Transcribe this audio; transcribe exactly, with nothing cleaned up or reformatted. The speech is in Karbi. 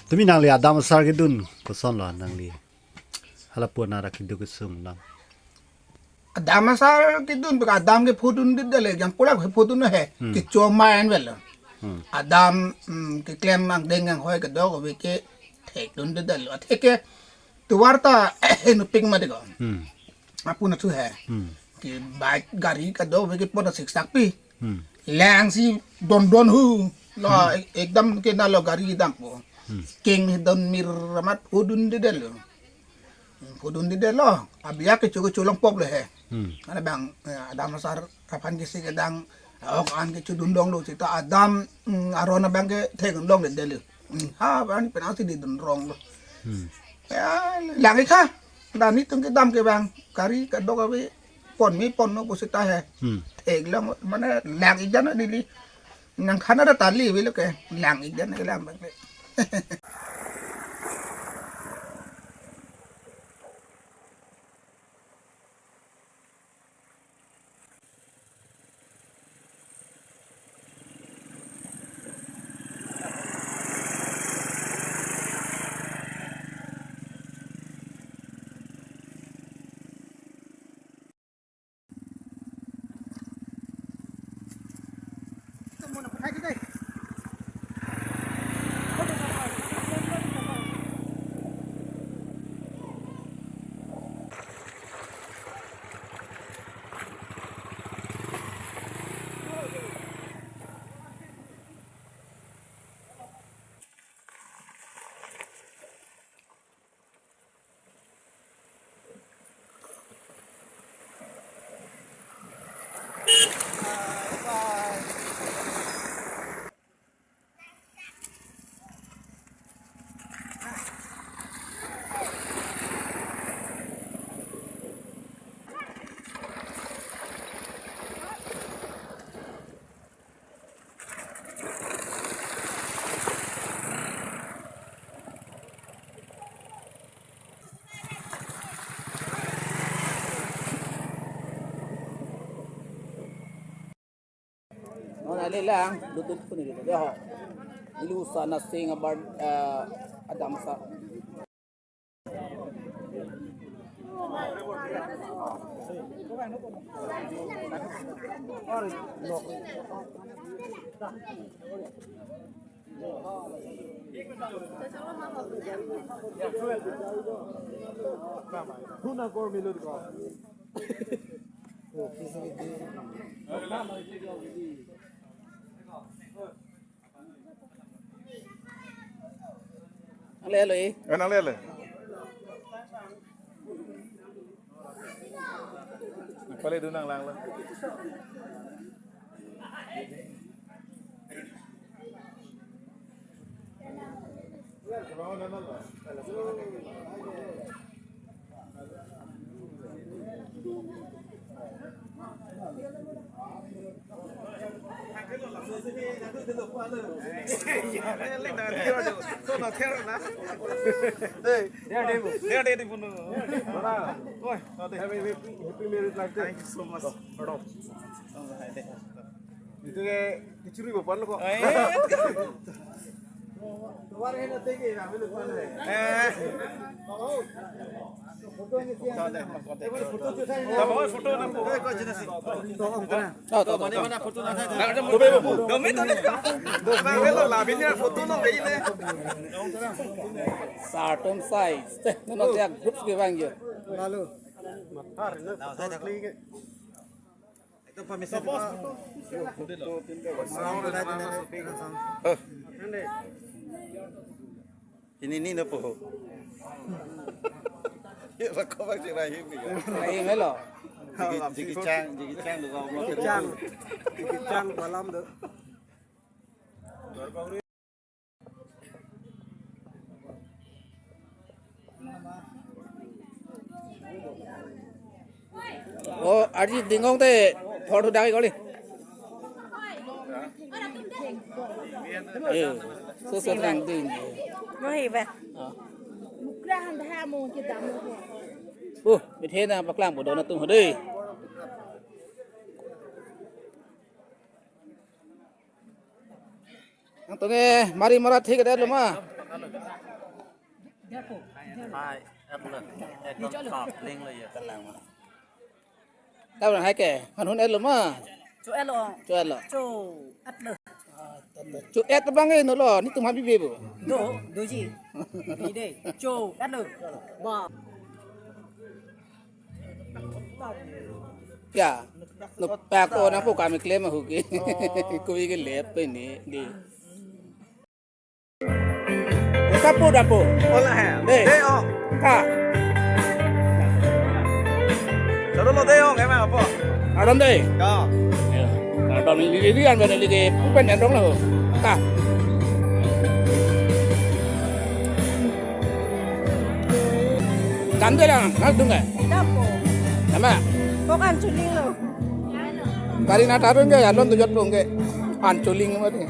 Tumi nangli adam asar kedun kosonlo nangli? Hala puna ra keduk kesung nang. Adam asar kedun, bika adam ke phodun di dale, jam pulak phodun he. Hmm. Kecho main vel. Hmm. Adam, hmm, keklem angdeng anghoi kedok ave ke thekdun di dale. Atheke tovar ta nupik ma deko. Hmm. Apun athu he. Hmm. Ke bike gari kedok ave ke pon siksak pi. Hmm. Lang si don don hu. Lo, hmm, ek-, ekdam ke na lo gari dampo. Hmm. King don mir amat phodun di dalo. Phodun di dalo. Abiya kecho kecho longpok le he. Hmm. Karena bang, eh, adam asar aphan kisi kedang, ok an kecho dun dong lo sita adam, mm, aron abang ke thek dong di dalo. Hmm, ha, bang penalti di dun rong lo. Hmm. Ya, lang ikha. Dan itum kedam ke bang, gari kedok ave pon mi pon no pusita he. Hmm. Thek lang, mane lang ik jan neli. Nang khana da tali ave lo ke, lang ik jan ke lang bang. Non ale lang, lutut pun ini dia ho. Ilu sana sing abar, eh, adam asar. Ang lelo eh. Eh, nang lele. Pale dun nang lang lang. Hey. There they go. There they go. Oi, happy, happy, happy married life. Thank you so much. Itu ke kecuri bapak lo kok. Eh. Sartum size. Teh, nana tiak group ke bang yo. Lalu. Ini ni na po. Ya, rako bang si Rahim ni. Rahim, hello. Jiki, Jiki Chan, Jiki Chan do. Jiki Chan, Jiki Chan malam do. Oh, arji dingong te thor thu dagi kali. Eh, so so tang ding. Mo hi ba. Ah. Mukra han dha mo ke dam mo. Oh, bithe na paklang bodo na tum ho dei. Ang tonge mari mara thik ada loma. Hai, et lo. Ekdom soft, ling lo ya. Kalang ma. Kalang hai ke, han hun et lo ma. Cho et lo. Cho et lo. Cho et lo. Cho et abang e no lo, netum ha bibe bo. Do, doji. Bibe. Cho et lo. Ma. Ya. No pak o na ko kami klem ahu ke. Oh. Ko ke lep pe ni di. Kapo dapo. Ola hai. Dei. Dei ong. Ka. Chalo lo dei ong, ema apo. Aron dei. Ka. Ya. Aron ini ini an bene lagi pupen yang dong lo. Ka. Tande lang, nang dunga. Dapo. Nama? Pokan chuling lo. Kari na tarun ke, alon tu jot pung ke. An chuling mati.